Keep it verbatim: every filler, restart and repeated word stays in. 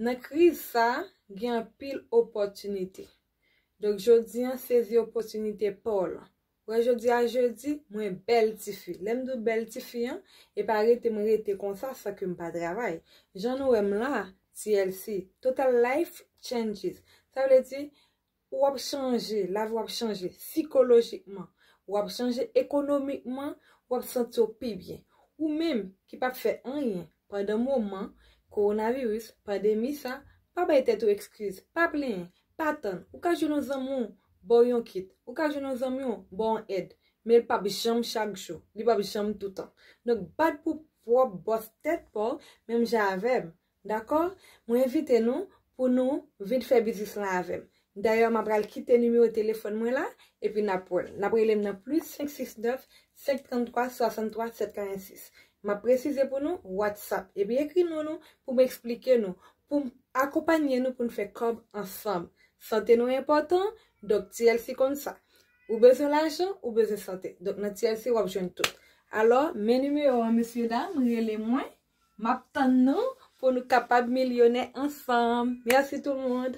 Nan kriz sa, gen anpil opòtinite. Donk, jodi an, sezi opòtinite pa w lan. Wè, jodi a jedi, mwen bèl tifi. Lè m di w bèl tifi an, e pa rete mwen rete konsa san ke m pa travay. Jan nou wè m la, T L C, Total Life Changes. Sa vle di, w ap chanje, lavi w ap chanje sikolojikman, w ap chanje ekonomikman, w ap santi w pi byen. Ou menm ki p ap fè anyen pandan moman kowonaviris, pandemi sa, pa bay tèt ou ekskiz, pa plenyen, pa tann. Ou ka jwenn yon zanmi w ba w yon kit, ou ka jwenn yon zanmi w ba w yon èd, men l p ap janm chak jou, li p ap janm toutan. Donk, bat pou pwòp bòs tèt pa w, menm jan avè m. Dakò? Mwen envite nou pou nou vin fè biznis lan avè m. Dayè, m ap pral kite nimewo telefòn mwen la, epi n ap wè l. N ap rele m nan plis senk sis nèf, senk trant twa, swasann twa, sèt karannsis. M ap presize pou nou WhatsApp. Epi ekri non nou pou m eksplike nou, pou m akonpanye nou pou n fè kòb ansanm. Sante nou enpòtan, donk T L C konn sa. Ou bezwen lajan, ou bezwen sante. Donk nan T L C w ap jwenn tout. Alò, men nimewo an, mesye dam, rele mwen. M ap tann nou pou nou kapab milyonè ansanm. Mèsi tout moun.